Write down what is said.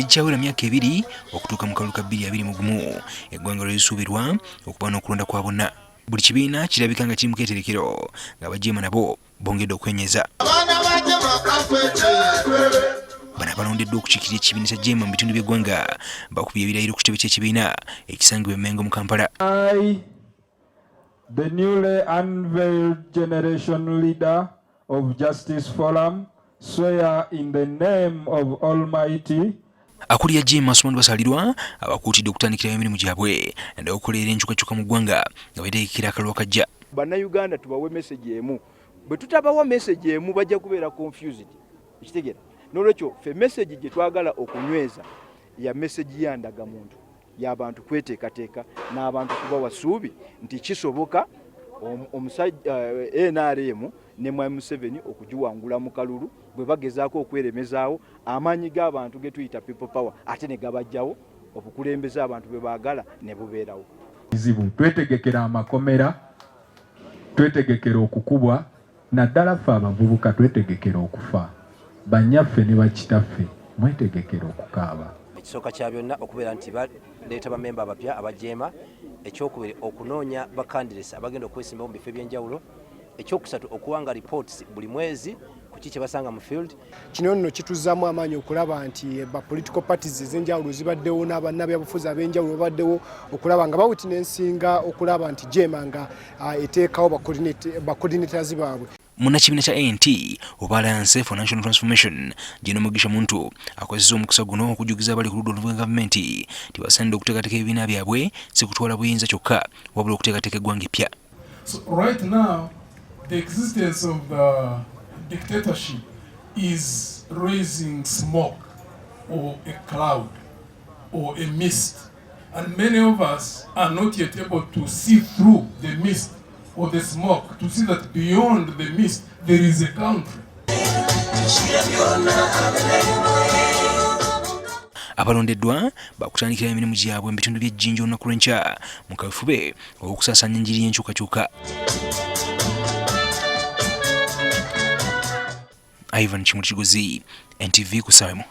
Tegikyawera myaka 2 okutuuka mu kalulu ka 2021, eggwanga lwe lisuubirwa okuba n'okulonda kwa bonna. Buli kibiina kirabika nga kiri mu keeterekero, ng'aba JEEMA nabo bongedde okwenyeza. Bano abalondeddwa okukiikirira ekibiina kya JEEMA mu bitundu by'eggwanga bakubye ebirayiro ku kitebe ky'ekibiina ekisangibwa e Mengo mu Kampala. I, the newly unveiled generation leader of Justice Forum, swear in the name of Almighty. Akulira JEEMA Asuman Basalirwa abakuutidde okutandikirayo emirimu gyabwe naddala okukolerera enkyukakyuka mu ggwanga nga beetegekera akalulu akajja. Bannayuganda tubawe message emu, bwe tutabawa message emu bajja kubeera confused, ekitegeera. N'olwekyo ffe message gye twagala okunyweza ya message ya ndagamuntu y'abantu kweteekateeka n'abantu kubawa ssuubi nti kisoboka omusajja NRM ne Mwami Museveni okugiwangula mu kalulu bwe bagezaako okweremezaawo amaanyi g'abantu ge tuyita people power, ate ne gabajjawo obukulembeze abantu bwe baagala ne bubeerawo. Bizibu twetegekera amakomera, twetegekera okukubwa, naddala ffe abavubuka twetegekera okufa, bannyaffe ne bakitaffe mwetegekera okukaaba. Ekisooka kya byonna okubeera nti baleeta bamemba abapya aba JEEMA, ekyokubiri okunoonya bakandidates abagenda okwesimbawo mu bifo ebyenjawulo, ekyokusatu okuwanga reports buli mwezi ku ki kye basanga mu field. Kino nno kituzzaamu amaanyi okulaba nti ba political parties ez'enjawulo zibaddewo n'abannabyabufuzi ab'enjawulo babaddewo okulaba nga bawitnessinga okulaba nti JEEMA nga eteekawo ba coordinators baabwe. Munnakibiina kya ANT oba Alliance for National Transformation, Gen Mugisha Muntu akozesa omukisa guno okujjukiza abali ku ludda oluvuganya gavumenti nti basaanidde okuteekateeka ebibiina byabwe si kutwala buyinza kyokka wabula okuteekateeka eggwanga eppya. So right now, the existence of the dictatorship is raising smoke or a cloud or a mist. And many of us are not yet able to see through the mist or the smoke, to see that beyond the mist there is a country. Abalondeddwa bakutandikira emirimu gyabwe mu bitundu by'Ejjinja olunaku lw'enkya mu kaweefube ow'okusaasaanya enjiri y'enkyukakyuka. Ivan Kimuli Kigozi, NTV ku ssaawa emu.